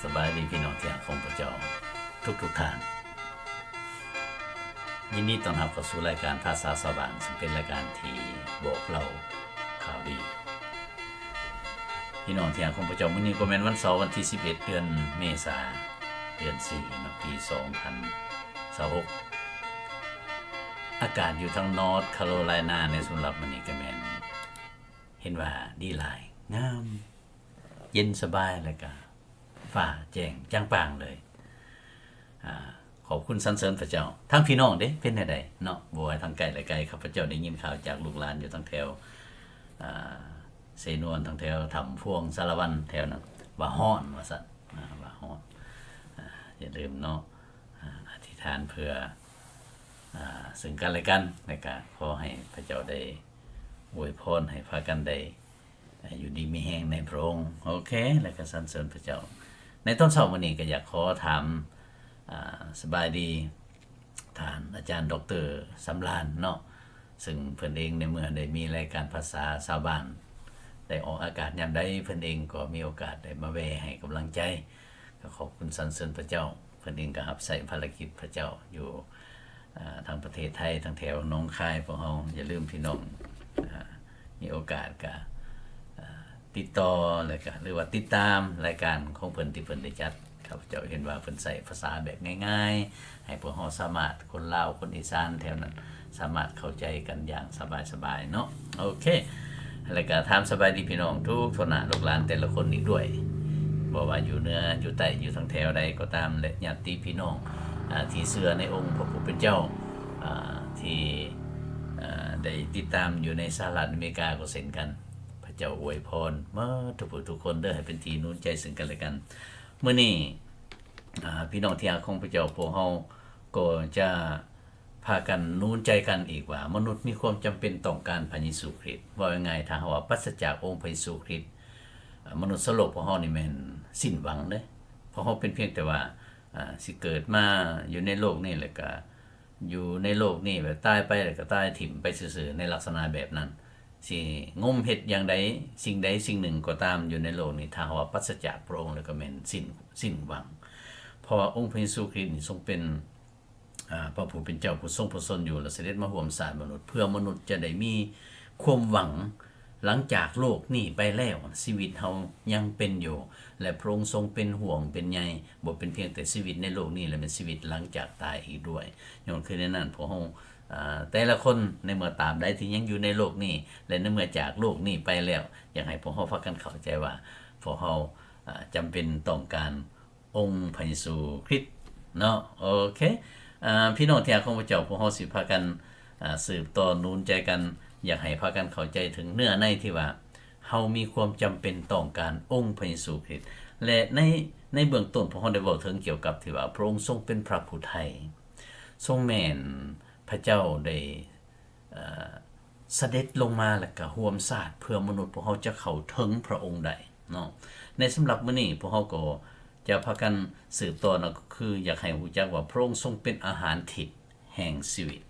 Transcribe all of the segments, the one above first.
ສະບາຍດີພີ່ນ້ອງທີ່ຮັກຂອງພະເຈົ້າທຸກໆທ່ານ. ຍິນດີຕ້ອນຮັບເຂົ້າສູ່ລາຍການພາສາຊາວບ້ານ, ຊຶ່ງເປັນລາຍການທີ່ບອກເລົ່າຂ່າວດີ. ພີ່ນ້ອງທີ່ຮັກຂອງພະເຈົ້າ, ມື້ນີ້ກໍແມ່ນວັນເສົາ ວັນທີສິບເອັດ ເດືອນເມສາ, ເດືອນສີ່ເນາະ, ປີສອງພັນຊາວຫົກ. ອາກາດຢູ່ທາງ North Carolina ໃນສຳລັບມື້ນີ້ກໍແມ່ນ ເຫັນວ່າດີຫຼາຍ, ງາມ, ເຢັນສະບາຍ ແລ້ວກະຟ້າແຈ້ງຈ່າງປ່າງເລີຍ. ອາ ຂອບຄຸນສັນເສີນພະເຈົ້າ. ທາງພີ່ນ້ອງເດ້ ເປັນແນວໃດເນາະ? ບໍ່ວ່າທາງໃກ້ແລະໄກ, ຂ້າພະເຈົ້າໄດ້ຍິນຂ່າວຈາກລູກຫຼານຢູ່ທາງແຖວ ອາ ເຊນວນ, ທາງແຖວຖ້ຳພວງ, ສາລະວັນ ແຖວນັ້ນ ວ່າຮ້ອນວ່າຊັ້ນ, ອາ ວ່າຮ້ອນ. ອາ ຢ່າລືມເນາະ ອາ ອະທິຖານເພື່ອ ອາ ເຊິ່ງກັນແລະກັນ, ແລະກະຂໍໃຫ້ພະເຈົ້າໄດ້ອວຍພອນໃຫ້ພາກັນໄດ້ ອາ ຢູ່ດີມີແຮງໃນພະອົງ. ໂອເຄ, ແລ້ວກໍສັນເສີນພະເຈົ້າ. ໃນຕອນເຊົ້າມື້ນີ້ກໍຢາກຂໍຖາມ ອາ ສະບາຍດີທ່ານອາຈານ ດອກເຕີ ສຳລານເນາະ, ຊຶ່ງເພິ່ນເອງໃນເມື່ອໄດ້ມີລາຍການພາສາຊາວບ້ານໄດ້ອອກອາກາດຍາມໃດ, ເພິ່ນເອງກໍມີໂອກາດໄດ້ມາແວ່ໃຫ້ກຳລັງໃຈ. ກໍຂອບຄຸນສັນເສີນພະເຈົ້າ, ເພິ່ນເອງກໍຮັບໃຊ້ພາລະກິດພະເຈົ້າຢູ່ ອາ ທາງປະເທດໄທ, ທາງແຖວໜອງຄາຍພວກເຮົາ. ຢ່າລືມພີ່ນ້ອງ ອາ ມີໂອກາດກະ ອາ ຕິດຕໍ່ ແລ້ວກະ ຫຼືວ່າຕິດຕາມລາຍການຂອງເພິ່ນທີ່ເພິ່ນໄດ້ຈັດ. ຂ້າພະເຈົ້າເຫັນວ່າເພິ່ນໃຊ້ພາສາແບບງ່າຍໆ ໃຫ້ພວກເຮົາສາມາດ, ຄົນລາວ ຄົນອີສານແຖວນັ້ນ ສາມາດເຂົ້າໃຈກັນຢ່າງສະບາຍໆເນາະ. ໂອເຄ, ແລ້ວກະຖາມສະບາຍດີພີ່ນ້ອງທຸກທົ່ວໜ້າ ລູກຫຼານແຕ່ລະຄົນອີກດ້ວຍ, ບໍ່ວ່າຢູ່ເໜືອ ຢູ່ໃຕ້ ຢູ່ທາງແຖວໃດກໍຕາມ ແລະ ຍາດຕິພີ່ນ້ອງ ອາ ທີ່ເຊື່ອໃນອົງພະຜູ້ເປັນເຈົ້າ ອາ ທີ່ ອາ ໄດ້ຕິດຕາມຢູ່ໃນສະຫະລັດອາເມລິກາກໍເຊັ່ນກັນ. ພະເຈົ້າອວຍພອນໝົດທຸກຜູ້ທຸກຄົນເດີ້ ໃຫ້ເປັນທີ່ໜູນໃຈເຊິ່ງກັນແລະກັນ. ມື້ນີ້ ອາ ພີ່ນ້ອງທີ່ຮັກຂອງພະເຈົ້າ, ພວກເຮົາກໍຈະພາກັນໜູນໃຈກັນອີກວ່າ ມະນຸດມີຄວາມຈຳເປັນຕ້ອງການພະເຢຊູຄຣິດ. ເວົ້າງ່າຍໆ, ຖ້າເຮົາວ່າປາສະຈາກອົງພະເຢຊູຄຣິດ, ອາ ມະນຸດສະໂລກພວກເຮົານີ້ແມ່ນສິ້ນຫວັງເດ້. ເພາະເຮົາເປັນພຽງແຕ່ວ່າ ອາ ຊິເກີດມາຢູ່ໃນໂລກນີ້ ແລ້ວກະ ຢູ່ໃນໂລກນີ້ ແບບຕາຍໄປແລ້ວກໍຕາຍຖິ້ມໄປຊື່ໆ ໃນລັກສະນະແບບນັ້ນ. ຊິງົມເຮັດຢ່າງໃດ ສິ່ງໃດສິ່ງໜຶ່ງກໍຕາມຢູ່ໃນໂລກນີ້ ຖ້າຫາກວ່າປາສະຈາກພະອົງແລ້ວກໍແມ່ນສິ້ນ ສິ້ນຫວັງ. ເພາະວ່າອົງພະເຢຊູຄຣິດນີ້ຊົງເປັນ ອາ ພະຜູ້ເປັນເຈົ້າຜູ້ຊົງພະຊົນຢູ່ ແລະ ສະເດັດມາຮ່ວມຊາດມະນຸດ ເພື່ອມະນຸດຈະໄດ້ມີຄວາມຫວັງ ຫຼັງຈາກໂລກນີ້ໄປແລ້ວ ຊີວິດເຮົາຍັງເປັນຢູ່ ແລະ ພະອົງຊົງເປັນຫ່ວງເປັນໃຍ ບໍ່ເປັນພຽງແຕ່ຊີວິດໃນໂລກນີ້ ແລະ ແມ່ນຊີວິດຫຼັງຈາກຕາຍອີກດ້ວຍ. ຍ້ອນຄືແນວນັ້ນ ພວກເຮົາ ອາ ແຕ່ລະຄົນ ໃນເມື່ອຕາບໃດທີ່ຍັງຢູ່ໃນໂລກນີ້ ແລະ ໃນເມື່ອຈາກໂລກນີ້ໄປແລ້ວ ຢາກໃຫ້ພວກເຮົາພາກັນເຂົ້າໃຈວ່າ ພວກເຮົາ ອາ ຈຳເປັນຕ້ອງການ ອົງພະເຢຊູຄຣິດເນາະ. ໂອເຄ ອາ ພີ່ນ້ອງທີ່ຮັກຂອງພະເຈົ້າ, ພວກເຮົາຊິພາກັນ ອາ ສືບຕໍ່ໜູນໃຈກັນ, ຢາກໃຫ້ພາກັນເຂົ້າໃຈເຖິງເນື້ອໃນທີ່ວ່າ ເຮົາມີຄວາມຈຳເປັນຕ້ອງການອົງພະເຢຊູຄຣິດ ແລະ ໃນ ໃນເບື້ອງຕົ້ນ ພວກເຮົາໄດ້ເວົ້າເຖິງກ່ຽວກັບທີ່ວ່າ ພະອົງຊົງເປັນພະຜູ້ໄຖ່, ຊົງແມ່ນພະເຈົ້າໄດ້ ເອີ ສະເດັດລົງມາ ແລ້ວກະຮ່ວມຊາດເພື່ອມະນຸດພວກເຮົາຈະເຂົ້າເຖິງພະອົງໄດ້ເນາະ. ໃນສຳລັບມື້ນີ້ ພວກເຮົາກໍຈະພາກັນສືບຕໍ່ເນາະ, ກໍຄືຢາກໃຫ້ຮູ້ຈັກວ່າພະອົງຊົງເປັນອາຫານທິບແຫ່ງຊີວິດ.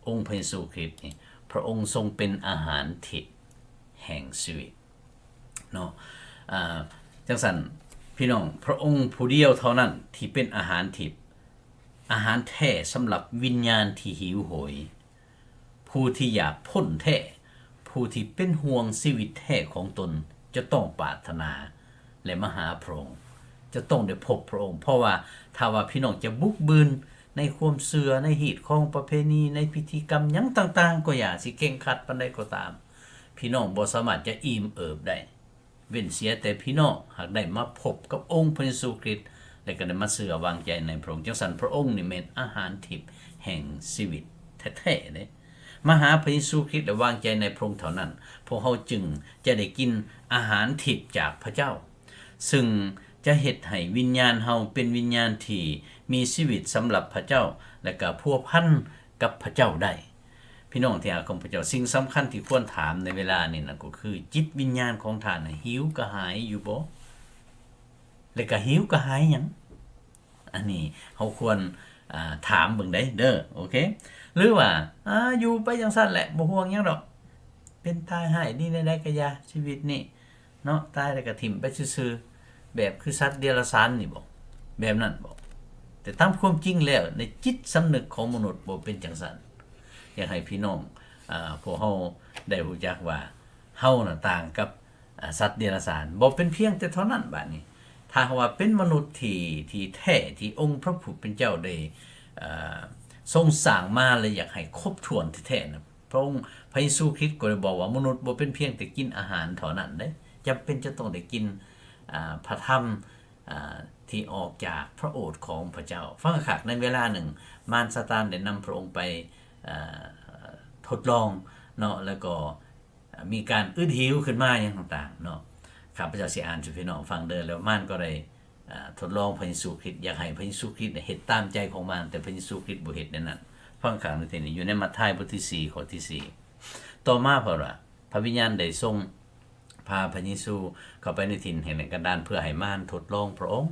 ອົງພະເຢຊູຄຣິດນີ້ ພະອົງຊົງເປັນອາຫານທິບແຫ່ງຊີວິດເນາະ. ອາ ຈັ່ງຊັ້ນ ພີ່ນ້ອງ, ພະອົງຜູ້ດຽວເທົ່ານັ້ນທີ່ເປັນອາຫານທິບ, ອາຫານແທ້ສຳລັບວິນຍານທີ່ຫິວໂຫຍ. ຜູ້ທີ່ຢາກພົ້ນແທ້, ຜູ້ທີ່ເປັນຫ່ວງຊີວິດແທ້ຂອງຕົນ ຈະຕ້ອງປາດຖະໜາ ແລະ ມາຫາພະອົງ, ຈະຕ້ອງໄດ້ພົບພະອົງ. ເພາະວ່າຖ້າວ່າພີ່ນ້ອງຈະບຸກບືນໃນຄວາມເຊື່ອ, ໃນຮີດຄອງປະເພນີ, ໃນພິທີກຳຫຍັງຕ່າງໆກໍຢ່າ, ຊິເຄັ່ງຄັດປານໃດກໍຕາມ, ພີ່ນ້ອງບໍ່ສາມາດຈະອີ່ມເອີບໄດ້. ເວັ້ນເສຍແຕ່ພີ່ນ້ອງຫາກໄດ້ມາພົບກັບອົງພະເຢຊູຄຣິດ ແລະ ກໍໄດ້ມາເຊື່ອວາງໃຈໃນພະອົງ. ຈັ່ງຊັ້ນ ພະອົງນີ້ແມ່ນອາຫານທິບແຫ່ງຊີວິດແທ້ໆເດ້. ມາຫາພະເຢຊູຄຣິດ ແລະ ວາງໃຈໃນພະອົງເທົ່ານັ້ນ, ພວກເຮົາຈຶ່ງຈະໄດ້ກິນອາຫານທິບຈາກພະເຈົ້າ, ຊຶ່ງຈະເຮັດໃຫ້ວິນຍານເຮົາເປັນວິນຍານທີ່ມີຊີວິດສຳລັບພະເຈົ້າ ແລະ ກໍພົວພັນກັບພະເຈົ້າໄດ້. ພີ່ນ້ອງທີ່ຮັກຂອງພະເຈົ້າ, ສິ່ງສຳຄັນທີ່ຄວນຖາມໃນເວລານີ້ນະ ກໍຄື ຈິດວິນຍານຂອງທ່ານນະ ຫິວກະຫາຍຢູ່ບໍ່? ແລະກະຫິວກະຫາຍຫຍັງ? ອັນນີ້ເຮົາຄວນ ອາ ຖາມເບິ່ງໄດ້ເດີ, ໂອເຄ? ຫຼືວ່າ ອາ ຢູ່ໄປຈັ່ງຊັ້ນແຫຼະ, ບໍ່ຫ່ວງຫຍັງດອກ, ເປັນຕາຍຮ້າຍດີແນວໃດກະຢ່າ, ຊີວິດນີ້ເນາະ, ຕາຍແລ້ວກະຖິ້ມໄປຊື່ໆ. ແບບຄືສັດເດຍລະສານນີ້ບໍ? ແບບນັ້ນບໍ? ແຕ່ຕາມຄວາມຈິງແລ້ວ ໃນຈິດສຳນຶກຂອງມະນຸດບໍ່ເປັນຈັ່ງຊັ້ນ. ຢາກໃຫ້ພີ່ນ້ອງ ອາ ພວກເຮົາໄດ້ຮູ້ຈັກວ່າ ເຮົານະຕ່າງກັບ ອາ ສັດເດຍລະສານ. ບໍ່ເປັນພຽງແຕ່ເທົ່ານັ້ນ ບາດນີ້ ຖ້າຫາກວ່າເປັນມະນຸດທີ່ ທີ່ແທ້ ທີ່ອົງພະຜູ້ເປັນເຈົ້າໄດ້ ເອີ ຊົງສ້າງມາ ແລະ ຢາກໃຫ້ຄົບຖ້ວນແທ້ໆນະ, ພະອົງ ພະເຢຊູຄຣິດກໍໄດ້ບອກວ່າ ມະນຸດບໍ່ເປັນພຽງແຕ່ກິນອາຫານເທົ່ານັ້ນເດ້, ຈຳເປັນຈະຕ້ອງໄດ້ກິນ ອາ ພະທຳ ອາ ທີ່ອອກຈາກພະໂອດຂອງພະເຈົ້າ. ຟັງຄັກໆ ໃນເວລາໜຶ່ງ ມານຊາຕານໄດ້ນຳພະອົງໄປ ເອີ ທົດລອງເນາະ ແລ້ວກໍ ມີການອຶດຫິວຂຶ້ນມາຫຍັງຕ່າງໆເນາະ. ຂ້າພະເຈົ້າຊິອ່ານສູ່ພີ່ນ້ອງຟັງເດີ. ແລ້ວມານກໍໄດ້ ເອີ ທົດລອງພະເຢຊູຄຣິດ, ຢາກໃຫ້ພະເຢຊູຄຣິດເຮັດຕາມໃຈຂອງມານ, ແຕ່ພະເຢຊູຄຣິດບໍ່ເຮັດແນວນັ້ນ. ຟັງຂ້າງໃນທີ່ນີ້ ຢູ່ໃນມັດທາຍບົດທີສີ່ ຂໍ້ທີສີ່. ຕໍ່ມາເພິ່ນວ່າ ພະວິນຍານໄດ້ຊົງພາພະເຢຊູເຂົ້າໄປໃນຖິ່ນແຫ່ງກັນດານ ເພື່ອໃຫ້ມານທົດລອງພະອົງ.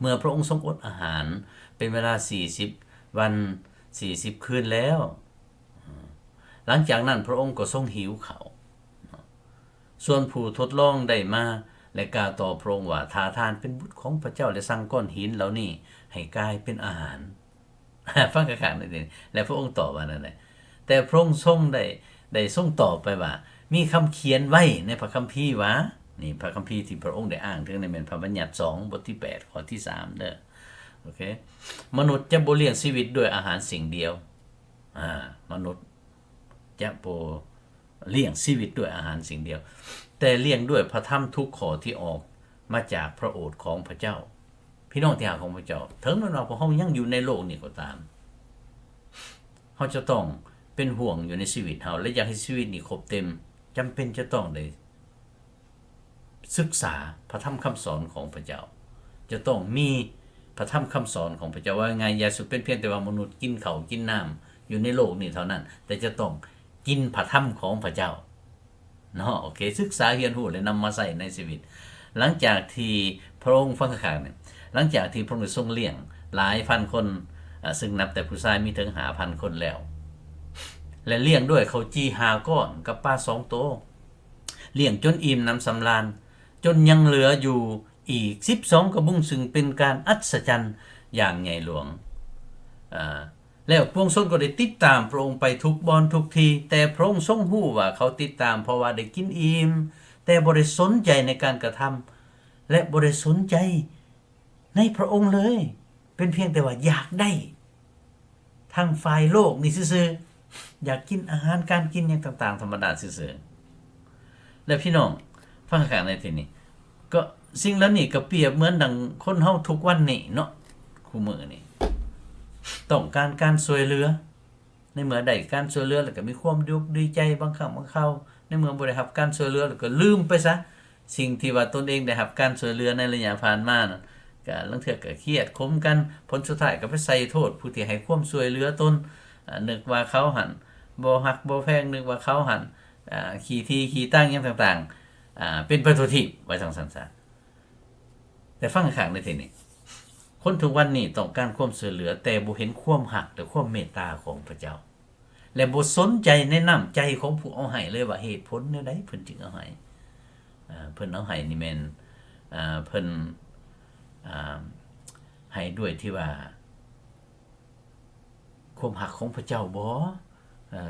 ເມື່ອພະອົງຊົງອົດອາຫານເປັນເວລາສີ່ສິບວັນສີ່ສິບຄືນແລ້ວ, ຫຼັງຈາກນັ້ນພະອົງກໍຊົງຫິວເຂົ້າ. ສ່ວນຜູ້ທົດລອງໄດ້ມາ ແລະ ກ່າວຕໍ່ພະອົງວ່າ, ຖ້າທ່ານເປັນບຸດຂອງພະເຈົ້າ ແລະ ສັ່ງກ້ອນຫີນເຫຼົ່ານີ້ໃຫ້ກາຍເປັນອາຫານ. ຟັງຄັກໆ ແລະ ພະອົງຕອບວ່າແນວໃດ? ແຕ່ພະອົງຊົງໄດ້ ໄດ້ຊົງຕອບໄປວ່າ, ມີຄຳຂຽນໄວ້ໃນພະຄຳພີວ່າ, ນີ້ພະຄຳພີທີ່ພະອົງໄດ້ອ້າງເຖິງນີ້ແມ່ນພະບັນຍັດສອງ ບົດທີແປດ ຂໍ້ທີສາມເດີ. ໂອເຄ, ມະນຸດຈະບໍ່ລ້ຽງຊີວິດດ້ວຍອາຫານສິ່ງດຽວ. ອາ, ມະນຸດຈະບໍ່ລ້ຽງຊີວິດດ້ວຍອາຫານສິ່ງດຽວ, ແຕ່ລ້ຽງດ້ວຍພະທຳທຸກຂໍ້ທີ່ອອກມາຈາກພະໂອດຂອງພະເຈົ້າ. ພີ່ນ້ອງທີ່ຮັກຂອງພະເຈົ້າ, ເຖິງແມ່ນວ່າພວກເຮົາຍັງຢູ່ໃນໂລກນີ້ກໍຕາມ, ເຮົາຈະຕ້ອງເປັນຫ່ວງຢູ່ໃນຊີວິດເຮົາ ແລະ ຢາກໃຫ້ຊີວິດນີ້ຄົບເຕັມ, ຈຳເປັນຈະຕ້ອງໄດ້ສຶກສາພະທຳຄຳສອນຂອງພະເຈົ້າ, ຈະຕ້ອງມີພະທຳຄຳສອນຂອງພະເຈົ້າ. ເວົ້າງ່າຍໆ, ຢ່າສຸເປັນພຽງແຕ່ວ່າມະນຸດກິນເຂົ້າກິນນ້ຳຢູ່ໃນໂລກນີ້ເທົ່ານັ້ນ, ແຕ່ຈະຕ້ອງກິນພະທຳຂອງພະເຈົ້າ. ເນາະ, ໂອເຄ, ສຶກສາຮຽນຮູ້ ແລະ ນຳມາໃຊ້ໃນຊີວິດ. ຫຼັງຈາກທີ່ພະອົງ, ຟັງຄັກໆນີ້, ຫຼັງຈາກທີ່ພະອົງໄດ້ຊົງລ້ຽງຫຼາຍພັນຄົນ, ອາ, ຊຶ່ງນັບແຕ່ຜູ້ຊາຍມີເຖິງຫ້າພັນຄົນແລ້ວ, ແລະ ລ້ຽງດ້ວຍເຂົ້າຈີ່ຫ້າກ້ອນກັບປາສອງໂຕ, ລ້ຽງຈົນອີ່ມໜຳສຳລານ, ຈົນຍັງເຫຼືອຢູ່ອີກສິບສອງກະບຸງ, ຊຶ່ງເປັນການອັດສະຈັນຢ່າງໃຫຍ່ຫຼວງ. ອາ, ແລ້ວປວງຊົນກໍໄດ້ຕິດຕາມພະອົງໄປທຸກບ່ອນທຸກທີ່, ແຕ່ພະອົງຊົງຮູ້ວ່າເຂົາຕິດຕາມ ເພາະວ່າໄດ້ກິນອີ່ມ, ແຕ່ບໍ່ໄດ້ສົນໃຈໃນການກະທຳ ແລະ ບໍ່ໄດ້ສົນໃຈໃນພະອົງເລີຍ, ເປັນພຽງແຕ່ວ່າຢາກໄດ້ທາງຝ່າຍໂລກນີ້ຊື່ໆ, ຢາກກິນອາຫານການກິນຫຍັງຕ່າງໆທຳມະດາຊື່ໆ. ແລະ ພີ່ນ້ອງ, ຟັງຂ້າງໃນທີ່ນີ້, ກໍສິ່ງເຫຼົ່ານີ້ກໍປຽບເໝືອນດັ່ງຄົນເຮົາທຸກວັນນີ້ເນາະ, ຄູ່ມື້ນີ້ຕ້ອງການການຊ່ວຍເຫຼືອ. ໃນເມື່ອໄດ້ການຊ່ວຍເຫຼືອແລ້ວກໍມີຄວາມດີອົກດີໃຈ, ບາງຄັ້ງບາງຄາວໃນເມື່ອບໍ່ໄດ້ຮັບການຊ່ວຍເຫຼືອແລ້ວກໍລືມໄປຊະ ສິ່ງທີ່ວ່າຕົນເອງໄດ້ຮັບການຊ່ວຍເຫຼືອໃນໄລຍະຜ່ານມານັ້ນ, ກໍລາງເທື່ອກໍຄຽດຂົມກັນ, ຜົນສຸດທ້າຍກໍໄປໃສ່ໂທດຜູ້ທີ່ໃຫ້ຄວາມຊ່ວຍເຫຼືອຕົນ, ອາ, ນຶກວ່າເຂົາຫັ້ນບໍ່ຮັກບໍ່ແພງ, ນຶກວ່າເຂົາຫັ້ນ, ອາ, ຂີ້ຖີ່ຂີ້ຕັງຫຍັງຕ່າງໆ, ອາ, ເປັນໄປທົ່ວທີບ, ວ່າຈັ່ງຊັ້ນຊະ. ແຕ່ຟັງຂ້າງໃນທີ່ນີ້, ຄົນທຸກວັນນີ້ຕ້ອງການຄວາມຊ່ວຍເຫຼືອ, ແຕ່ບໍ່ເຫັນຄວາມຮັກ ແລະ ຄວາມເມດຕາຂອງພະເຈົ້າ, ແລະ ບໍ່ສົນໃຈໃນນ້ຳໃຈຂອງຜູ້ເອົາໃຫ້ເລີຍ ວ່າເຫດຜົນແນວໃດເພິ່ນຈຶ່ງເອົາໃຫ້. ເອີ ເພິ່ນເອົາໃຫ້ນີ້ແມ່ນ, ເອີ ເພິ່ນ, ເອີ ໃຫ້ດ້ວຍທີ່ວ່າ ຄວາມຮັກຂອງພະເຈົ້າບໍ?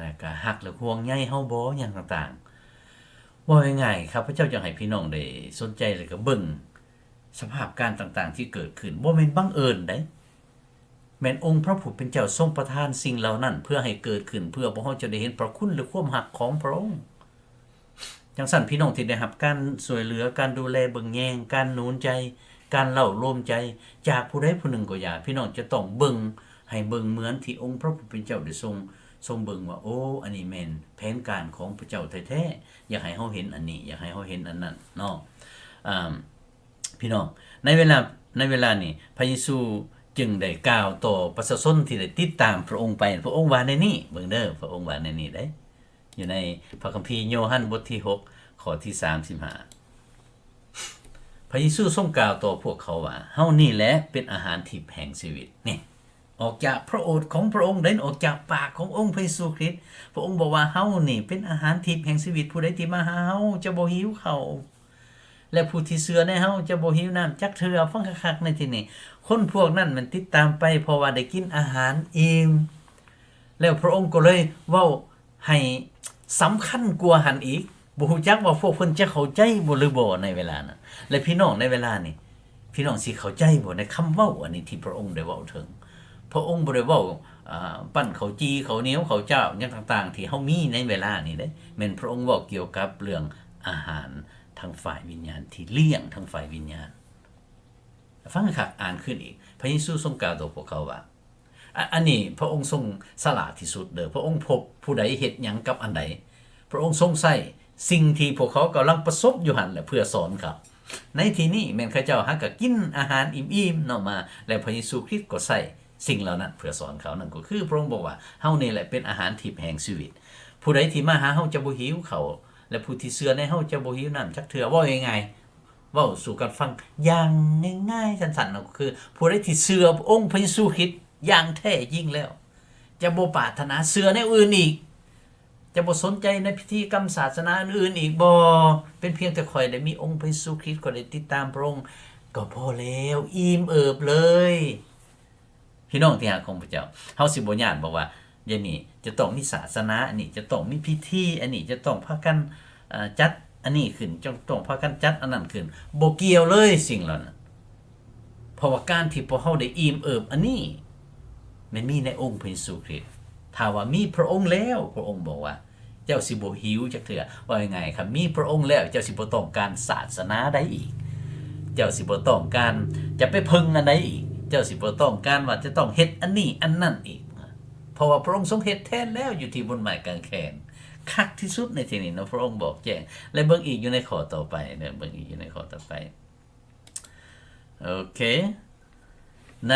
ແລ້ວກະຮັກ ແລະ ຫ່ວງໃຍເຮົາບໍ? ຫຍັງຕ່າງໆ. ເວົ້າງ່າຍໆ, ຂ້າພະເຈົ້າຢາກໃຫ້ພີ່ນ້ອງໄດ້ສົນໃຈ ແລ້ວກະເບິ່ງສະພາບການຕ່າງໆທີ່ເກີດຂຶ້ນ. ບໍ່ແມ່ນບັງເອີນໃດ, ແມ່ນອົງພະຜູ້ເປັນເຈົ້າຊົງປະທານສິ່ງເຫຼົ່ານັ້ນເພື່ອໃຫ້ເກີດຂຶ້ນ, ເພື່ອພວກເຮົາຈະໄດ້ເຫັນພະຄຸນ ແລະ ຄວາມຮັກຂອງພະອົງ. ຈັ່ງຊັ້ນ ພີ່ນ້ອງທີ່ໄດ້ຮັບການຊ່ວຍເຫຼືອ, ການດູແລເບິ່ງແຍງ, ການໜູນໃຈ, ການເລົ້າໂລມໃຈຈາກຜູ້ໃດຜູ້ໜຶ່ງກໍຢ່າ, ພີ່ນ້ອງຈະຕ້ອງເບິ່ງ, ໃຫ້ເບິ່ງເໝືອນທີ່ອົງພະຜູ້ເປັນເຈົ້າໄດ້ຊົງ, ຊົງເບິ່ງວ່າ, ໂອ້, ອັນນີ້ແມ່ນແຜນການຂອງພະເຈົ້າແທ້ໆ, ຢາກໃຫ້ເຮົາເຫັນອັນນີ້, ຢາກໃຫ້ເຮົາເຫັນອັນນັ້ນເນາະ. ອາ, ພີ່ນ້ອງ, ໃນເວລາ, ໃນເວລານີ້ ພະເຢຊູຈຶ່ງໄດ້ກ່າວຕໍ່ປະຊາຊົນທີ່ໄດ້ຕິດຕາມພະອົງໄປ. ພະອົງວ່າແນວນີ້, ເບິ່ງເດີ, ພະອົງວ່າແນວນີ້ເດ້. ຢູ່ໃນພະຄຳພີໂຍຮັນບົດທີຫົກ ຂໍ້ທີສາມສິບຫ້າ ພະເຢຊູຊົງກ່າວຕໍ່ພວກເຂົາວ່າ, ເຮົານີ້ແຫຼະເປັນອາຫານທິບແຫ່ງຊີວິດ. ນີ້, ອອກຈາກພະໂອດຂອງພະອົງເດ້, ອອກຈາກປາກຂອງອົງພະເຢຊູຄຣິດ. ພະອົງບອກວ່າ, ເຮົານີ້ເປັນອາຫານທິບແຫ່ງຊີວິດ, ຜູ້ໃດທີ່ມາຫາເຮົາຈະບໍ່ຫິວເຂົ້າ. ແລະ ຜູ້ທີ່ເຊື່ອໃນເຮົາຈະບໍ່ຫິວນ້ຳຈັກເທື່ອ. ຟັງຄັກໆໃນທີ່ນີ້, ຄົນພວກນັ້ນແມ່ນຕິດຕາມໄປ ເພາະວ່າໄດ້ກິນອາຫານອີ່ມ. ແລ້ວພະອົງກໍເລີຍເວົ້າໃຫ້ສຳຄັນກວ່າຫັ້ນອີກ. ບໍ່ຮູ້ຈັກວ່າພວກເພິ່ນຈະເຂົ້າໃຈບໍ່ ຫຼື ບໍ່ໃນເວລານັ້ນ. ແລະ ພີ່ນ້ອງໃນເວລານີ້, ພີ່ນ້ອງຊິເຂົ້າໃຈບໍ່ໃນຄຳເວົ້າອັນນີ້ທີ່ພະອົງໄດ້ເວົ້າເຖິງ? ພະອົງບໍ່ໄດ້ເວົ້າ, ອາ, ປັ້ນເຂົ້າຈີ່, ເຂົ້າໜຽວ, ເຂົ້າຈ້າວ, ຫຍັງຕ່າງໆ ທີ່ເຮົາມີໃນເວລານີ້ເດ້. ແມ່ນພະອົງເວົ້າກ່ຽວກັບເລື່ອງອາຫານ ທາງຝ່າຍວິນຍານ, ທີ່ລ້ຽງທາງຝ່າຍວິນຍານ. ຟັງຄັກ, ອ່ານຄືນອີກ. ພະເຢຊູຊົງກ່າວຕໍ່ພວກເຂົາວ່າ, ອາ, ອັນນີ້ພະອົງຊົງສະຫຼາດທີ່ສຸດເດີ້. ພະອົງພົບຜູ້ໃດເຮັດຫຍັງກັບອັນໃດ, ພະອົງຊົງໃຊ້ສິ່ງທີ່ພວກເຂົາກຳລັງປະສົບຢູ່ຫັ້ນແຫຼະ ເພື່ອສອນເຂົາ. ໃນທີ່ນີ້ແມ່ນເຂົາເຈົ້າຫາກະກິນອາຫານອີ່ມໆເນາະມາ, ແລ້ວພະເຢຊູຄຣິດກໍໃຊ້ສິ່ງເຫຼົ່ານັ້ນເພື່ອສອນເຂົາ. ນັ້ນກໍຄືພະອົງບອກວ່າ, ເຮົານີ້ແຫຼະເປັນອາຫານທິບແຫ່ງຊີວິດ. ຜູ້ໃດທີ່ມາຫາເຮົາຈະບໍ່ຫິວເຂົ້າ, ແລະ ຜູ້ທີ່ເຊື່ອໃນເຮົາຈະບໍ່ຫິວນ້ຳຈັກເທື່ອ. ເວົ້າງ່າຍໆ, ເວົ້າສູ່ກັນຟັງຢ່າງງ່າຍໆ ສັ້ນໆ ກໍຄື ຜູ້ໃດທີ່ເຊື່ອອົງພະເຢຊູຄຣິດຢ່າງແທ້ຈິງແລ້ວ ຈະບໍ່ປາດຖະໜາເຊື່ອແນວອື່ນອີກ, ຈະບໍ່ສົນໃຈໃນພິທີກຳສາສະໜາອື່ນໆອີກ. ບໍ່, ເປັນພຽງແຕ່ຂ້ອຍໄດ້ມີອົງພະເຢຊູຄຣິດ, ຂ້ອຍໄດ້ຕິດຕາມພະອົງກໍພໍແລ້ວ, ອີ່ມເອີບເລີຍ. ພີ່ນ້ອງທີ່ຮັກຂອງພະເຈົ້າ, ເຮົາຊິບໍ່ຢ້ານບໍ່ວ່າ ດຽວນີ້ຈະຕ້ອງມີສາສະໜາ, ອັນນີ້ຈະຕ້ອງມີພິທີ, ອັນນີ້ຈະຕ້ອງພາກັນ, ເອີ, ຈັດອັນນີ້ຂຶ້ນ, ຈະຕ້ອງພາກັນຈັດອັນນັ້ນຂຶ້ນ. ບໍ່ກ່ຽວເລີຍສິ່ງເຫຼົ່ານັ້ນ. ເພາະວ່າການທີ່ພວກເຮົາໄດ້ອີ່ມເອີບອັນນີ້ ແມ່ນມີໃນອົງພະເຢຊູຄຣິດ. ຖ້າວ່າມີພະອົງແລ້ວ, ພະອົງບອກວ່າ, ເຈົ້າຊິບໍ່ຫິວຈັກເທື່ອ. ເວົ້າງ່າຍໆ, ຄັນມີພະອົງແລ້ວ, ເຈົ້າຊິບໍ່ຕ້ອງການສາສະໜາໃດອີກ. ເຈົ້າຊິບໍ່ຕ້ອງການຈະໄປເພິ່ງອັນໃດອີກ. ເຈົ້າຊິບໍ່ຕ້ອງການວ່າຈະຕ້ອງເຮັດອັນນີ້ອັນນັ້ນອີກ. ເພາະວ່າພະອົງຊົງເຮັດແທນແລ້ວຢູ່ທີ່ບົນໄມ້ກາງແຂນ. ຄັກທີ່ສຸດໃນທີ່ນີ້ເນາະ, ພະອົງບອກແຈ້ງ. ແລະ ເບິ່ງອີກຢູ່ໃນຂໍ້ຕໍ່ໄປເນາະ, ເບິ່ງອີກຢູ່ໃນຂໍ້ຕໍ່ໄປ. ໂອເຄ, ໃນ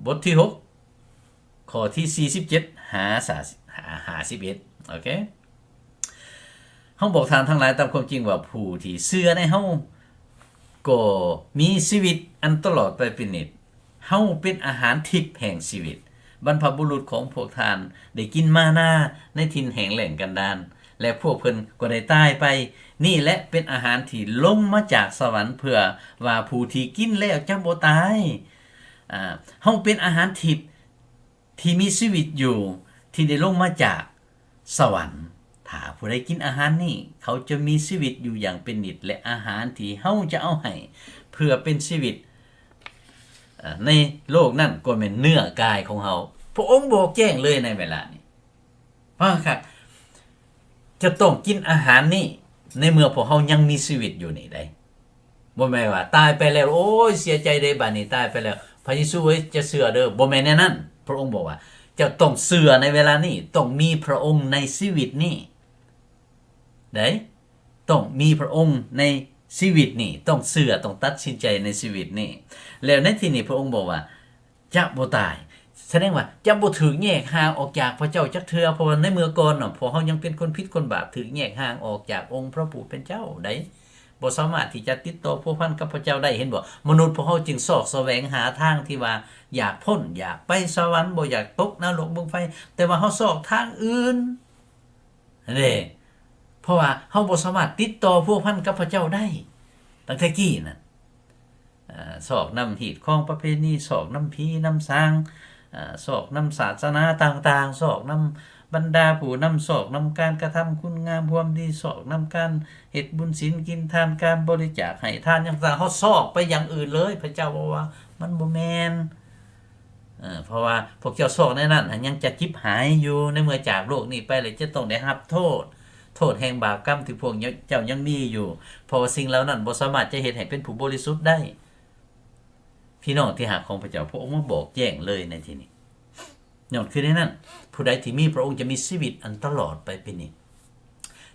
ບົດທີຫົກ ຂໍ້ທີສີ່ສິບເຈັດຫາຫ້າສິບເອັດ. ໂອເຄ, ເຮົາບອກທ່ານທັງຫຼາຍຕາມຄວາມຈິງວ່າ ຜູ້ທີ່ເຊື່ອໃນເຮົາກໍມີຊີວິດອັນຕະຫຼອດໄປເປັນນິດ. ເຮົາເປັນອາຫານທິບແຫ່ງຊີວິດ. ບັນພະບຸລຸດຂອງພວກທ່ານໄດ້ກິນມານາໃນຖິ່ນແຫ້ງແລ້ງກັນດານ, ແລະ ພວກເພິ່ນກໍໄດ້ຕາຍໄປ. ນີ້ແຫຼະເປັນອາຫານທີ່ລົງມາຈາກສະຫວັນ, ເພື່ອວ່າຜູ້ທີ່ກິນແລ້ວຈະບໍ່ຕາຍ. ອາ, ເຮົາເປັນອາຫານທິບ ທີ່ມີຊີວິດຢູ່ ທີ່ໄດ້ລົງມາຈາກສະຫວັນ. ຖ້າຜູ້ໃດກິນອາຫານນີ້, ເຂົາຈະມີຊີວິດຢູ່ຢ່າງເປັນນິດ, ແລະ ອາຫານທີ່ເຮົາຈະເອົາໃຫ້ເພື່ອເປັນຊີວິດ, ເອີ, ໃນໂລກນັ້ນກໍແມ່ນເນື້ອກາຍຂອງເຮົາ. ພະອົງບອກແຈ້ງເລີຍໃນເວລານີ້. ຟັງຄັກ, ຈະຕ້ອງກິນອາຫານນີ້ ໃນເມື່ອພວກເຮົາຍັງມີຊີວິດຢູ່ນີ້ໄດ໋. ບໍ່ແມ່ນວ່າຕາຍໄປແລ້ວ, ໂອ້ຍ ເສຍໃຈເດ້ ບາດນີ້ຕາຍໄປແລ້ວ, ພະເຢຊູເອີຍ ຈະເຊື່ອເດີ້. ບໍ່ແມ່ນແນວນັ້ນ. ພະອົງບອກວ່າ ເຈົ້າຕ້ອງເຊື່ອໃນເວລານີ້, ຕ້ອງມີພະອົງໃນຊີວິດນີ້ໄດ໋. ຕ້ອງມີພະອົງໃນຊີວິດນີ້, ຕ້ອງເຊື່ອ, ຕ້ອງຕັດສິນໃຈໃນຊີວິດນີ້. ແລ້ວໃນທີ່ນີ້ພະອົງບອກວ່າ ຈະບໍ່ຕາຍ, ສະແດງວ່າຈະບໍ່ຖືກແຍກຫ່າງອອກຈາກພະເຈົ້າຈັກເທື່ອ, ເພາະວ່າໃນເມື່ອກ່ອນນະ ພວກເຮົາຍັງເປັນຄົນຜິດຄົນບາບ, ຖືກແຍກຫ່າງອອກຈາກອົງພະຜູ້ເປັນເຈົ້າໄດ້, ບໍ່ສາມາດທີ່ຈະຕິດຕໍ່ພົວພັນກັບພະເຈົ້າໄດ້. ເຫັນບໍ່? ມະນຸດພວກເຮົາຈຶ່ງຊອກສະແຫວງຫາທາງທີ່ວ່າຢາກພົ້ນ, ຢາກໄປສະຫວັນ, ບໍ່ຢາກຕົກນະລົກເບິ່ງໄຟ, ແຕ່ວ່າເຮົາຊອກທາງອື່ນ. ເດ້ ເພາະວ່າເຮົາບໍ່ສາມາດຕິດຕໍ່ພົວພັນກັບພະເຈົ້າໄດ້ຕັ້ງແຕ່ກີ້ນັ້ນ. ເອີ ຊອກນຳຮີດຄອງປະເພນີ, ຊອກນຳຜີນຳສາງ, ເອີ ຊອກນຳສາສະໜາຕ່າງໆ, ຊອກນຳບັນດາຜູ້ນຳ, ຊອກນຳການກະທຳຄຸນງາມຄວາມດີ, ຊອກນຳການເຮັດບຸນສິນກິນທານ, ການບໍລິຈາກໃຫ້ທານຫຍັງຕ່າງ. ເຮົາຊອກໄປຢ່າງອື່ນເລີຍ. ພະເຈົ້າບອກວ່າ ມັນບໍ່ແມ່ນ. ເອີ ເພາະວ່າພວກເຈົ້າຊອກໃນນັ້ນ ຍັງຈະຈິບຫາຍຢູ່, ໃນເມື່ອຈາກໂລກນີ້ໄປແລ້ວ ຈະຕ້ອງໄດ້ຮັບໂທດ, ໂທດແຫ່ງບາບກຳທີ່ພວກເຈົ້າຍັງມີຢູ່, ເພາະວ່າສິ່ງເຫຼົ່ານັ້ນບໍ່ສາມາດຈະເຮັດໃຫ້ເປັນຜູ້ບໍລິສຸດໄດ້. ພີ່ນ້ອງທີ່ຮັກຂອງພະເຈົ້າ, ພະອົງມາບອກແຈ້ງເລີຍໃນທີ່ນີ້. ຍ້ອນຄືໃນນັ້ນ, ຜູ້ໃດທີ່ມີພະອົງຈະມີຊີວິດອັນຕະຫຼອດໄປເປັນນິດ.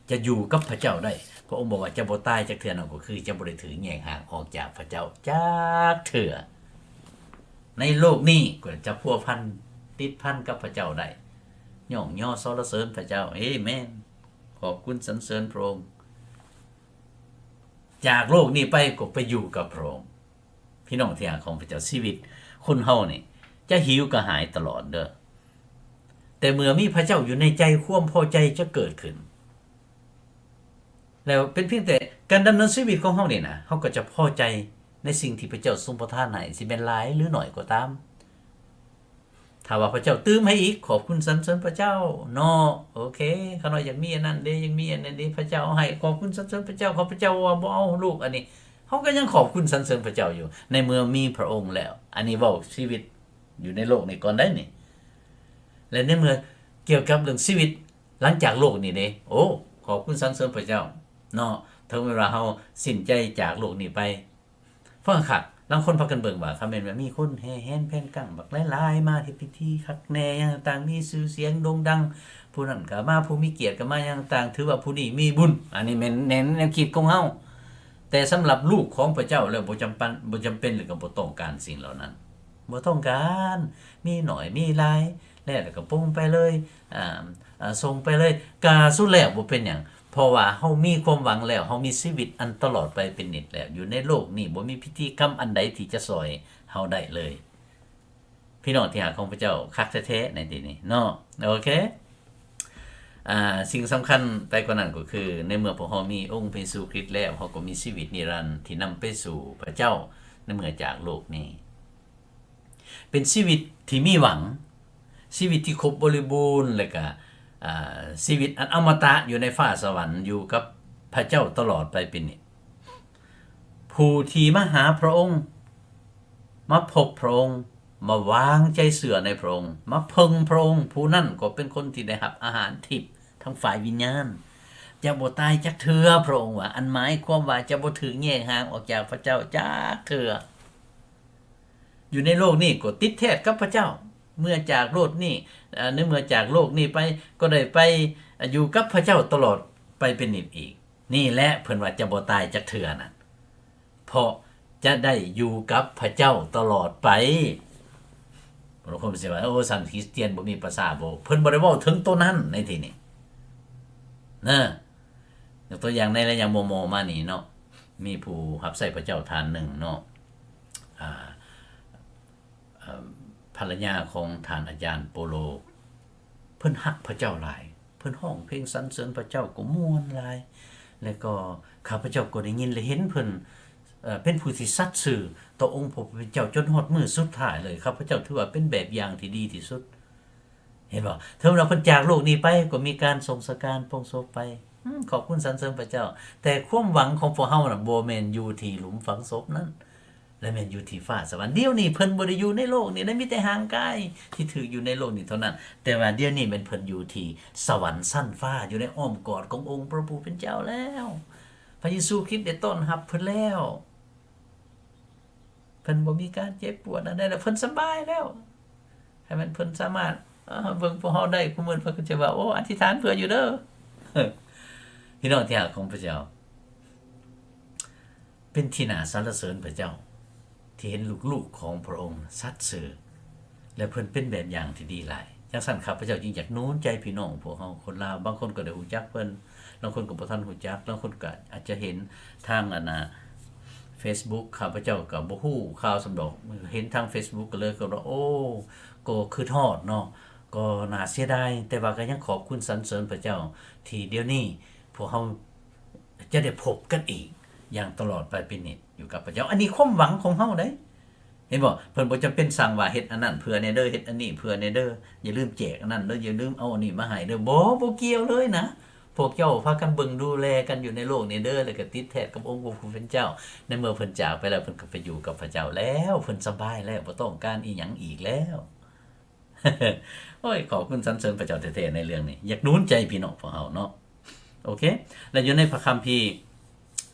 ຈະຢູ່ກັບພະເຈົ້າໄດ້. ພະອົງບອກວ່າຈະບໍ່ຕາຍຈັກເທື່ອ, ນັ້ນກໍຄືຈະບໍ່ໄດ້ຖືກແຍກຫ່າງອອກຈາກພະເຈົ້າຈັກເທື່ອ. ໃນໂລກນີ້ກໍຈະພົວພັນຕິດພັນກັບພະເຈົ້າໄດ້. ຍ້ອງຍໍສັນລະເສີນພະເຈົ້າ. ເອເມນ. ຂອບຄຸນສັນເສີນພະອົງ. ຈາກໂລກນີ້ໄປກໍໄປຢູ່ກັບພະອົງ. ພີ່ນ້ອງທີ່ຮັກຂອງພະເຈົ້າ, ຊີວິດຄົນເຮົານີ້ຈະຫິວກະຫາຍຕະຫຼອດເດີ້. ແຕ່ເມື່ອມີພະເຈົ້າຢູ່ໃນໃຈ, ຄວາມພໍໃຈຈະເກີດຂຶ້ນ. ແລ້ວເປັນພຽງແຕ່ການດຳເນີນຊີວິດຂອງເຮົານີ້ນະ, ເຮົາກໍຈະພໍໃຈໃນສິ່ງທີ່ພະເຈົ້າຊົງປະທານໃຫ້, ຊິແມ່ນຫຼາຍຫຼືໜ້ອຍກໍຕາມ. ຖ້າວ່າພະເຈົ້າຕື່ມໃຫ້ອີກ, ຂອບຄຸນສັນເສີນພະເຈົ້າເນາະ. ໂອເຄ, ຂ້ານ້ອຍຢາກມີອັນນັ້ນເດ້, ຢາກມີອັນນັ້ນເດ້, ພະເຈົ້າໃຫ້, ຂອບຄຸນສັນເສີນພະເຈົ້າ. ຂ້າພະເຈົ້າວ່າບໍ່ເອົາລູກອັນນີ້, ເຮົາກໍຍັງຂອບຄຸນສັນເສີນພະເຈົ້າຢູ່, ໃນເມື່ອມີພະອົງແລ້ວ. ອັນນີ້ເວົ້າຊີວິດຢູ່ໃນໂລກນີ້ກ່ອນໄດ໋ນີ້. ແລະ ໃນເມື່ອກ່ຽວກັບເລື່ອງຊີວິດ ຫຼັງຈາກໂລກນີ້ເດ້, ໂອ້ ຂອບຄຸນສັນເສີນພະເຈົ້າເນາະ, ເຖິງແມ່ນວ່າເຮົາສິ້ນໃຈຈາກໂລກນີ້ໄປ. ຟັງຄັກ, ລາງຄົນພາກັນເບິ່ງວ່າ ຄັນແມ່ນວ່າມີຄົນແຫ່ແຫນແຜ່ນກັງບັກຫຼາຍໆ ມາເຮັດພິທີຄັກແນ່ຫຍັງຕ່າງໆ, ມີຊື່ສຽງໂດ່ງດັງ, ຜູ້ນັ້ນກໍມາ, ຜູ້ມີກຽດກໍມາຫຍັງຕ່າງ, ຖືວ່າຜູ້ນີ້ມີບຸນ. ອັນນີ້ແມ່ນແນວ ແນວຄິດຂອງເຮົາ. ແຕ່ສຳລັບລູກຂອງພະເຈົ້າແລ້ວ ບໍ່ຈຳປັນ, ບໍ່ຈຳເປັນ ແລະ ກໍບໍ່ຕ້ອງການສິ່ງເຫຼົ່ານັ້ນ. ບໍ່ຕ້ອງການ, ມີໜ້ອຍມີຫຼາຍ ແລ້ວ ແລ້ວກໍປົງໄປເລີຍ, ອາ ອາ ສົ່ງໄປເລີຍ, ກະສຸດແລ້ວບໍ່ເປັນຫຍັງ, ເພາະວ່າເຮົາມີຄວາມຫວັງແລ້ວ, ເຮົາມີຊີວິດອັນຕະຫຼອດໄປເປັນນິດແລ້ວ. ຢູ່ໃນໂລກນີ້ບໍ່ມີພິທີກຳອັນໃດທີ່ຈະຊ່ອຍເຮົາໄດ້ເລີຍ. ພີ່ນ້ອງທີ່ຮັກຂອງພະເຈົ້າ, ຄັກແທ້ໆໃນທີ່ນີ້ເນາະ. ໂອເຄ, ອາ ສິ່ງສຳຄັນໄປກວ່ານັ້ນກໍຄື ໃນເມື່ອພວກເຮົາມີອົງພະເຢຊູຄຣິດແລ້ວ, ເຮົາກໍມີຊີວິດນິລັນທີ່ນຳໄປສູ່ພະເຈົ້າໃນເມື່ອຈາກໂລກນີ້. ເປັນຊີວິດທີ່ມີຫວັງ, ຊີວິດທີ່ຄົບບໍລິບູນ ແລະກະ ອາ ຊີວິດອັນອະມະຕະຢູ່ໃນຟ້າສະຫວັນ, ຢູ່ກັບພະເຈົ້າຕະຫຼອດໄປເປັນນິດ. ຜູ້ທີ່ມາຫາພະອົງ, ມາພົບພະອົງ, ມາວາງໃຈເຊື່ອໃນພະອົງ, ມາເພິ່ງພະອົງ, ຜູ້ນັ້ນກໍເປັນຄົນທີ່ໄດ້ຮັບອາຫານທິບທາງຝ່າຍວິນຍານ, ຈະບໍ່ຕາຍຈັກເທື່ອ, ພະອົງວ່າ, ອັນໝາຍຄວາມວ່າຈະບໍ່ຖືກແຍກຫ່າງອອກຈາກພະເຈົ້າຈັກເທື່ອ. ຢູ່ໃນໂລກນີ້ກໍຕິດແທດກັບພະເຈົ້າ, ເມື່ອຈາກໂລກນີ້ ເອີ ໃນເມື່ອຈາກໂລກນີ້ໄປ ກໍໄດ້ໄປ ເອີ ຢູ່ກັບພະເຈົ້າຕະຫຼອດໄປເປັນນິດອີກ. ນີ້ແຫຼະເພິ່ນວ່າຈະບໍ່ຕາຍຈັກເທື່ອນັ້ນ, ເພາະຈະໄດ້ຢູ່ກັບພະເຈົ້າຕະຫຼອດໄປ. ບາງຄົນຊິວ່າ ໂອ້ ສັນຄຣິສຕຽນບໍ່ມີປະສາດບໍ? ເພິ່ນບໍ່ໄດ້ເວົ້າເຖິງໂຕນັ້ນໃນທີ່ນີ້ນະ. ຍົກຕົວຢ່າງໃນໄລຍະມໍ່ໆມານີ້ເນາະ, ມີຜູ້ຮັບໃຊ້ພະເຈົ້າທ່ານໜຶ່ງເນາະ, ອາ ເອີ ພັນລະຍາຂອງທ່ານອາຈານໂປໂລ, ເພິ່ນຮັກພະເຈົ້າຫຼາຍ, ເພິ່ນຮ້ອງເພງສັນເສີນພະເຈົ້າກໍມ່ວນຫຼາຍ, ແລະກໍຂ້າພະເຈົ້າກໍໄດ້ຍິນ ແລະເຫັນເພິ່ນ ເອີ ເປັນຜູ້ທີ່ສັດຊື່ຕໍ່ອົງພະຜູ້ເປັນເຈົ້າຈົນຮອດມື້ສຸດທ້າຍເລີຍ. ຂ້າພະເຈົ້າຖືວ່າເປັນແບບຢ່າງທີ່ດີທີ່ສຸດ. ເຫັນບໍ່? ເຖິງວ່າເພິ່ນຈາກໂລກນີ້ໄປ ກໍມີການສົ່ງສະການປົງສົບໄປ. ອືມ ຂອບຄຸນສັນເສີນພະເຈົ້າ. ແຕ່ຄວາມຫວັງຂອງພວກເຮົານະ ບໍ່ແມ່ນຢູ່ທີ່ຫຼຸມຝັງສົບນັ້ນ ແລະ ແມ່ນຢູ່ທີ່ຟ້າສະຫວັນ. ດຽວນີ້ເພິ່ນບໍ່ໄດ້ຢູ່ໃນໂລກນີ້ນະ, ມີແຕ່ຮ່າງກາຍທີ່ຖືກຢູ່ໃນໂລກນີ້ເທົ່ານັ້ນ. ແຕ່ວ່າດຽວນີ້ແມ່ນເພິ່ນຢູ່ທີ່ສະຫວັນຊັ້ນຟ້າ, ຢູ່ໃນອ້ອມກອດຂອງອົງພະຜູ້ເປັນເຈົ້າແລ້ວ. ພະເຢຊູຄຣິດໄດ້ຕ້ອນຮັບເພິ່ນແລ້ວ. ເພິ່ນບໍ່ມີການເຈັບປວດອັນໃດແລ້ວ, ເພິ່ນສະບາຍແລ້ວ. ໃຫ້ມັນເພິ່ນສາມາດ ເອີ ເບິ່ງພວກເຮົາໄດ້. ຜູ້ອື່ນເພິ່ນກໍຈະວ່າ ໂອ້ ອະທິຖານເພື່ອຢູ່ເດີ. ພີ່ນ້ອງທີ່ຮັກຂອງພະເຈົ້າ, ເປັນທີ່ໜ້າສັນລະເສີນພະເຈົ້າ ທີ່ເຫັນລູກໆຂອງພະອົງສັດຊື່ ແລະ ເພິ່ນເປັນແບບຢ່າງທີ່ດີຫຼາຍ. ຈັ່ງຊັ້ນ ຂ້າພະເຈົ້າຈຶ່ງຢາກໜູນໃຈພີ່ນ້ອງພວກເຮົາຄົນລາວ. ບາງຄົນກໍໄດ້ຮູ້ຈັກເພິ່ນ, ລາງຄົນກໍບໍ່ທັນຮູ້ຈັກ, ລາງຄົນກໍອາດຈະເຫັນທາງ ອັນນ່າ ເຟສບຸກ. ຂ້າພະເຈົ້າກໍບໍ່ຮູ້ຂ່າວສ່ຳດອກ, ເຫັນທາງເຟສບຸກກໍເລີຍຄິດວ່າ ໂອ້ ກໍຄືທອດເນາະ, ກໍໜ້າເສຍດາຍ, ແຕ່ວ່າກໍຍັງຂອບຄຸນສັນເສີນພະເຈົ້າ ທີ່ດຽວນີ້ພວກເຮົາຈະໄດ້ພົບກັນອີກຢ່າງຕະຫຼອດໄປເປັນນິດຢູ່ກັບພະເຈົ້າ. ອັນນີ້ຄວາມຫວັງຂອງເຮົາເດ້. ເຫັນບໍ່? ເພິ່ນບໍ່ຈຳເປັນສັ່ງວ່າເຮັດອັນນັ້ນເພື່ອແດ່ເດີ, ເຮັດອັນນີ້ເພື່ອແດ່ເດີ, ຢ່າລືມແຈກອັນນັ້ນເດີ, ຢ່າລືມເອົາອັນນີ້ມາໃຫ້ເດີ. ບໍ່, ບໍ່ກ່ຽວເລີຍນະ. ພວກເຈົ້າພາກັນເບິ່ງດູແລກັນຢູ່ໃນໂລກນີ້ເດີ, ແລ້ວກໍຕິດແທດກັບອົງພະຜູ້ເປັນເຈົ້າ. ໃນເມື່ອເພິ່ນຈາກໄປແລ້ວ, ເພິ່ນກໍໄປຢູ່ກັບພະເຈົ້າແລ້ວ, ເພິ່ນສະບາຍແລ້ວ, ບໍ່ຕ້ອງການອີ່ຫຍັງອີກແລ້ວ. ໂອ້ຍ ຂອບຄຸນສັນເສີນພະເຈົ້າແທ້ໆໃນເລື່ອງນີ້. ຢາກໜູນໃຈພີ່ນ້ອງພວກເຮົາເນາະ. ໂອເຄ, ແລະ ຢູ່ໃນພະຄຳພີ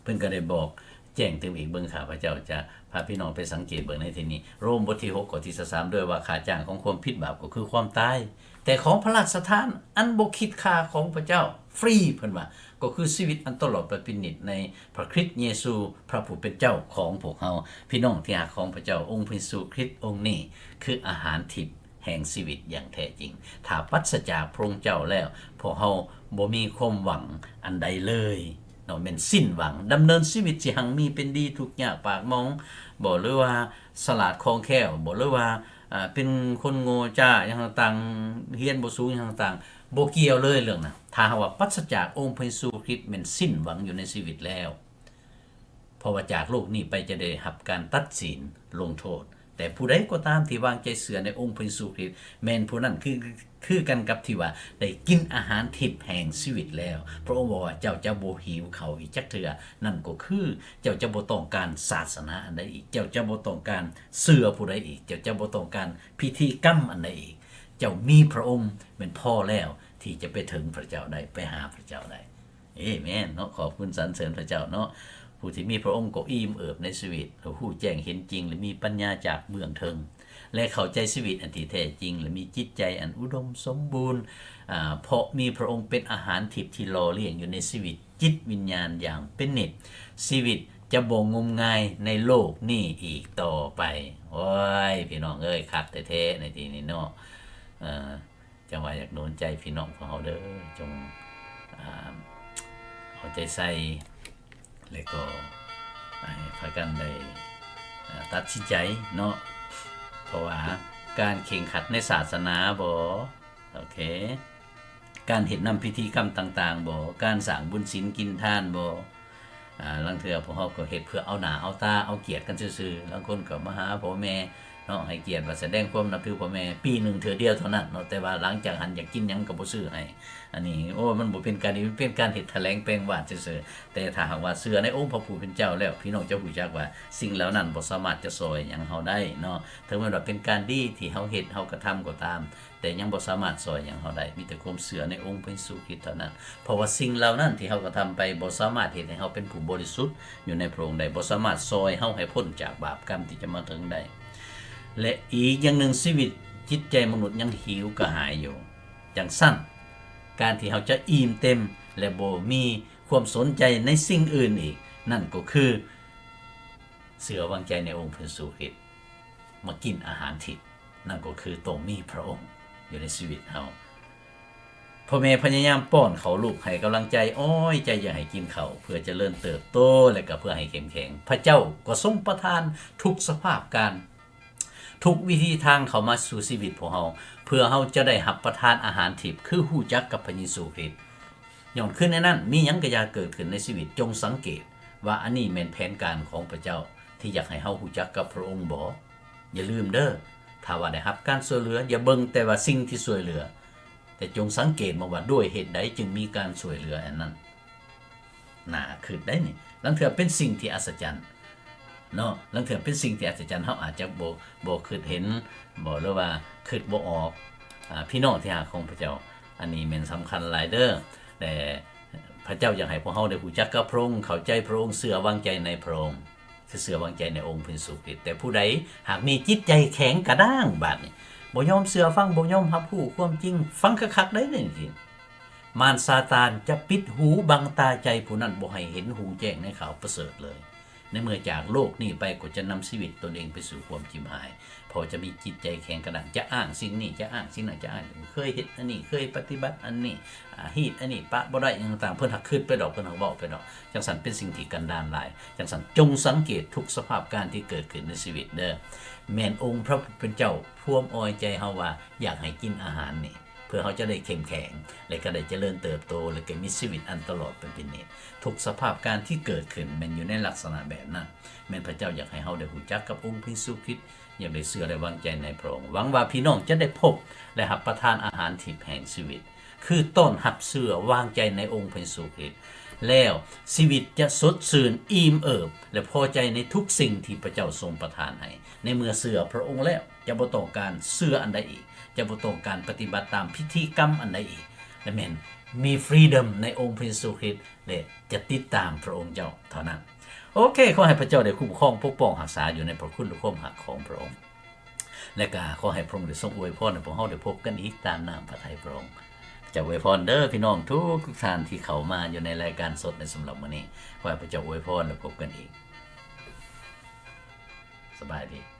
ເພິ່ນກໍໄດ້ບອກແຈ້ງຕື່ມອີກ. ເບິ່ງ ຂ້າພະເຈົ້າຈະພາພີ່ນ້ອງໄປສັງເກດເບິ່ງໃນທີ່ນີ້, ໂຣມບົດທີຫົກ ຂໍ້ທີຊາວສາມ ດ້ວຍວ່າຄ່າຈ້າງຂອງຄວາມຜິດບາບກໍຄືຄວາມຕາຍ, ແຕ່ຂອງພະລາຊະທານອັນບໍ່ຄິດຄ່າຂອງພະເຈົ້າຟຣີ, ເພິ່ນວ່າ, ກໍຄືຊີວິດອັນຕະຫຼອດໄປເປັນນິດໃນພະຄຣິດເຍຊູ ພະຜູ້ເປັນເຈົ້າຂອງພວກເຮົາ. ພີ່ນ້ອງທີ່ຮັກຂອງພະເຈົ້າ, ອົງພະເຢຊູຄຣິດອົງນີ້ຄືອາຫານທິບ ແຫ່ງຊີວິດຢ່າງແທ້ຈິງ. ຖ້າປັດສະຈາກພະອົງເຈົ້າແລ້ວ, ພວກເຮົາບໍ່ມີຄວາມຫວັງອັນໃດເລີຍເນາະ, ແມ່ນສິ້ນຫວັງ. ດຳເນີນຊີວິດຊິຮັ່ງມີເປັນດີ, ທຸກຍາກປາກໝອງບໍ ຫຼືວ່າສະຫຼາດຄ່ອງແຄ້ວບໍ ຫຼືວ່າ ອາ ເປັນຄົນໂງ່ຈ້າຫຍັງຕ່າງໆ, ຮຽນບໍ່ສູງຫຍັງຕ່າງ ບໍ່ກ່ຽວເລີຍເລື່ອງນັ້ນ. ຖ້າຫາກວ່າປັດສະຈາກອົງພະເຢຊູຄຣິດແມ່ນສິ້ນຫວັງຢູ່ໃນຊີວິດແລ້ວ, ເພາະວ່າຈາກໂລກນີ້ໄປຈະໄດ້ຮັບການຕັດສິນລົງໂທດ. ແຕ່ຜູ້ໃດກໍຕາມທີ່ວາງໃຈເຊື່ອໃນອົງພະເຢຊູຄຣິດ, ແມ່ນຜູ້ນັ້ນຄື ຄືກັນກັບທີ່ວ່າໄດ້ກິນອາຫານທິບແຫ່ງຊີວິດແລ້ວ. ພະອົງບອກວ່າ ເຈົ້າຈະບໍ່ຫິວເຂົ້າອີກຈັກເທື່ອ. ນັ້ນກໍຄື ເຈົ້າຈະບໍ່ຕ້ອງການສາສະໜາອັນໃດອີກ, ເຈົ້າຈະບໍ່ຕ້ອງການເຊື່ອຜູ້ໃດອີກ, ເຈົ້າຈະບໍ່ຕ້ອງການພິທີກຳອັນໃດອີກ. ເຈົ້າມີພະອົງແມ່ນພໍແລ້ວທີ່ຈະໄປເຖິງພະເຈົ້າໄດ້, ໄປຫາພະເຈົ້າໄດ້. ເອເມນເນາະ, ຂອບຄຸນສັນເສີນພະເຈົ້າເນາະ. ຜູ້ທີ່ມີພະອົງກໍອີ່ມເອີບໃນຊີວິດ, ຮູ້ແຈ້ງເຫັນຈິງ ແລະ ມີປັນຍາຈາກເບື້ອງເທິງ ແລະ ເຂົ້າໃຈຊີວິດອັນທີ່ແທ້ຈິງ ແລະ ມີຈິດໃຈອັນອຸດົມສົມບູນ, ອາ, ເພາະມີພະອົງເປັນອາຫານທິບທີ່ຫຼໍ່ລ້ຽງຢູ່ໃນຊີວິດຈິດວິນຍານຢ່າງເປັນນິດ, ຊີວິດຈະບໍ່ງົມງາຍໃນໂລກນີ້ອີກຕໍ່ໄປ. ໂອ້ຍ ພີ່ນ້ອງເອີຍ, ຄັກແທ້ໆໃນທີ່ນີ້ເນາະ. ເອີ ຈັ່ງວ່າຢາກໜູນໃຈພີ່ນ້ອງຂອງເຮົາເດີ້, ຈົ່ງ ອາ ເອົາໃຈໃສ່ ແລະກໍໃຫ້ພາກັນໄດ້ ອາ ຕັດສິນໃຈເນາະ, ເພາະວ່າການເຄັ່ງຄັດໃນສາສະໜາບໍ, ໂອເຄ, ການເຮັດນຳພິທີກຳຕ່າງໆບໍ, ການສ້າງບຸນສິນກິນທານບໍ, ອາ ລາງເທື່ອພວກເຮົາກໍເຮັດເພື່ອເອົາໜ້າເອົາຕາ ເອົາກຽດກັນຊື່ໆ. ລາງຄົນກໍມາຫາພໍ່ແມ່ເນາະ, ໃຫ້ກຽດວ່າສະແດງຄວາມນັບຖືພໍ່ແມ່, ປີໜຶ່ງເທື່ອດຽວເທົ່ານັ້ນເນາະ, ແຕ່ວ່າຫຼັງຈາກຫັ້ນຢາກກິນຫຍັງກໍບໍ່ຊື້ໃຫ້. ອັນນີ້ ໂອ້ ມັນບໍ່ເປັນການດີ, ມັນເປັນການເຮັດຖະແຫຼງແປງວາດຊື່ໆ. ແຕ່ຖ້າຫາກວ່າເຊື່ອໃນອົງພະຜູ້ເປັນເຈົ້າແລ້ວ, ພີ່ນ້ອງຈະຮູ້ຈັກວ່າສິ່ງເຫຼົ່ານັ້ນບໍ່ສາມາດຈະຊ່ອຍຫຍັງເຮົາໄດ້ເນາະ. ເຖິງແມ່ນວ່າເປັນການດີທີ່ເຮົາເຮັດ, ເຮົາກະທຳກໍຕາມ, ແຕ່ຍັງບໍ່ສາມາດຊ່ອຍຫຍັງເຮົາໄດ້, ມີແຕ່ຄວາມເຊື່ອໃນອົງພະເຢຊູຄຣິດເທົ່ານັ້ນ. ເພາະວ່າສິ່ງເຫຼົ່ານັ້ນທີ່ເຮົາກະທຳໄປ ບໍ່ສາມາດເຮັດໃຫ້ເຮົາເປັນຜູ້ບໍລິສຸດຢູ່ໃນພະອົງໄດ້, ບໍ່ສາມາດຊ່ອຍເຮົາໃຫ້ພົ້ນຈາກບາບກຳທີ່ຈະມາເຖິງໄດ້. ແລະ ອີກຢ່າງໜຶ່ງ, ຊີວິດຈິດໃຈມະນຸດຍັງຫິວກະຫາຍຢູ່. ຈັ່ງຊັ້ນ, ການທີ່ເຮົາຈະອີ່ມເຕັມ ແລະ ບໍ່ມີຄວາມສົນໃຈໃນສິ່ງອື່ນອີກ, ນັ້ນກໍຄື ເຊື່ອວາງໃຈໃນອົງພະເຢຊູຄຣິດ, ມາກິນອາຫານທິບ, ນັ້ນກໍຄືຕ້ອງມີພະອົງຢູ່ໃນຊີວິດເຮົາ. ພໍ່ແມ່ພະຍາຍາມປ້ອນເຂົ້າລູກໃຫ້ກຳລັງໃຈ, ອ້ອຍໃຈຢາກໃຫ້ກິນເຂົ້າ ເພື່ອຈະເລີນເຕີບໂຕ ແລະ ກໍເພື່ອໃຫ້ເຂັ້ມແຂງ. ພະເຈົ້າກໍຊົງປະທານທຸກສະພາບການ, ທຸກວິທີທາງເຂົ້າມາສູ່ຊີວິດພວກເຮົາ, ເພື່ອເຮົາຈະໄດ້ຮັບປະທານອາຫານທິບ, ຄືຮູ້ຈັກກັບພະເຢຊູຄຣິດ. ຍ້ອນຄືໃນນັ້ນ, ມີຫຍັງກໍຢ່າເກີດຂຶ້ນໃນຊີວິດ, ຈົ່ງສັງເກດວ່າອັນນີ້ແມ່ນແຜນການຂອງພະເຈົ້າ ທີ່ຢາກໃຫ້ເຮົາຮູ້ຈັກກັບພະອົງບໍ? ຢ່າລືມເດີ້, ຖ້າວ່າໄດ້ຮັບການຊ່ວຍເຫຼືອ, ຢ່າເບິ່ງແຕ່ວ່າສິ່ງທີ່ຊ່ວຍເຫຼືອ, ແຕ່ຈົ່ງສັງເກດມາວ່າດ້ວຍເຫດໃດຈຶ່ງມີການຊ່ວຍເຫຼືອອັນນັ້ນ. ໜ້າຄິດໄດ໋ນີ້, ລາງເທື່ອເປັນສິ່ງທີ່ອັດສະຈັນເນາະ, ລາງເທື່ອເປັນສິ່ງທີ່ອັດສະຈັນ, ເຮົາອາດຈະບໍ່ ບໍ່ຄິດເຫັນບໍ ຫຼືວ່າຄິດບໍ່ອອກ. ອາ ພີ່ນ້ອງທີ່ຮັກຂອງພະເຈົ້າ, ອັນນີ້ແມ່ນສຳຄັນຫຼາຍເດີ້, ແຕ່ພະເຈົ້າຢາກໃຫ້ພວກເຮົາໄດ້ຮູ້ຈັກກັບພະອົງ, ເຂົ້າໃຈພະອົງ, ເຊື່ອວາງໃຈໃນພະອົງ, ຄືເຊື່ອວາງໃຈໃນອົງພະເຢຊູຄຣິດ. ແຕ່ຜູ້ໃດຫາກມີຈິດໃຈແຂງກະດ້າງບາດນີ້, ບໍ່ຍອມເຊື່ອຟັງ, ບໍ່ຍອມຮັບຮູ້ຄວາມຈິງ, ຟັງຄັກໆໄດ໋ນີ້, ມານຊາຕານຈະປິດຫູບັງຕາໃຈຜູ້ນັ້ນ, ບໍ່ໃຫ້ເຫັນຮຸ່ງແຈ້ງໃນຂ່າວປະເສີດເລີຍ. ໃນເມື່ອຈາກໂລກນີ້ໄປກໍຈະນຳຊີວິດຕົນເອງໄປສູ່ຄວາມຈິບຫາຍ, ເພາະຈະມີຈິດໃຈແຂງກະດ້າງ, ຈະອ້າງສິ່ງນີ້, ຈະອ້າງສິ່ງນັ້ນ, ຈະອ້າງ ເຄີຍເຮັດອັນນີ້, ເຄີຍປະຕິບັດອັນນີ້, ອາ ຮີດອັນນີ້ປະບໍ່ໄດ້ ຫຍັງຕ່າງ. ເພິ່ນຫາກຄິດໄປດອກ, ເພິ່ນຫາກເວົ້າໄປດອກ. ຈັ່ງຊັ້ນເປັນສິ່ງທີ່ກັນດານຫຼາຍ. ຈັ່ງຊັ້ນຈົ່ງສັງເກດທຸກສະພາບການທີ່ເກີດຂຶ້ນໃນຊີວິດເດີ້. ແມ່ນອົງພະຜູ້ເປັນເຈົ້າພວມອອຍໃຈເຮົາວ່າຢາກໃຫ້ກິນອາຫານນີ້ ເພື່ອເຮົາຈະໄດ້ເຂັ້ມແຂງ ແລະ ກໍໄດ້ຈະເລີນເຕີບໂຕ ແລະ ກໍມີຊີວິດອັນຕະຫຼອດໄປເປັນນິດ. ທຸກສະພາບການທີ່ເກີດຂຶ້ນແມ່ນຢູ່ໃນລັກສະນະແບບນັ້ນ. ແມ່ນພະເຈົ້າຢາກໃຫ້ເຮົາໄດ້ຮູ້ຈັກກັບອົງພະເຢຊູຄຣິດ, ຢາກໄດ້ເຊື່ອ ແລະ ວາງໃຈໃນພະອົງ. ຫວັງວ່າພີ່ນ້ອງຈະໄດ້ພົບ ແລະ ຮັບປະທານອາຫານທິບແຫ່ງຊີວິດ, ຄືຕ້ອນຮັບເຊື່ອວາງໃຈໃນອົງພະເຢຊູຄຣິດ, ແລ້ວຊີວິດຈະສົດຊື່ນ, ອີ່ມເອີບ ແລະ ພໍໃຈໃນທຸກສິ່ງທີ່ພະເຈົ້າຊົງປະທານໃຫ້. ໃນເມື່ອເຊື່ອພະອົງແລ້ວ, ຈະບໍ່ຕ້ອງການເຊື່ອອັນໃດອີກ, ຈະບໍ່ຕ້ອງການປະຕິບັດຕາມພິທີກຳອັນໃດອີກ, ແລະ ແມ່ນມີຟຣີດອມໃນອົງພະເຢຊູຄຣິດ ແລະ ຈະຕິດຕາມພະອົງເຈົ້າເທົ່ານັ້ນ. ໂອເຄ, ຂໍໃຫ້ພະເຈົ້າໄດ້ຄຸ້ມຄອງປົກປ້ອງຮັກສາຢູ່ໃນພະຄຸນ ແລະ ຄວາມຮັກຂອງພະອົງ, ແລະ ກໍຂໍໃຫ້ພະອົງໄດ້ຊົງອວຍພອນໃຫ້ພວກເຮົາໄດ້ພົບກັນອີກຕາມນ້ຳພະໄທພະອົງ. ເຈົ້າອວຍພອນເດີ້ພີ່ນ້ອງທຸກໆທ່ານທີ່ເຂົ້າມາຢູ່ໃນລາຍການສົດໃນສຳລັບມື້ນີ້. ຂໍໃຫ້ພະເຈົ້າອວຍພອນ ແລະ ພົບກັນອີກ. ສະບາຍດີ.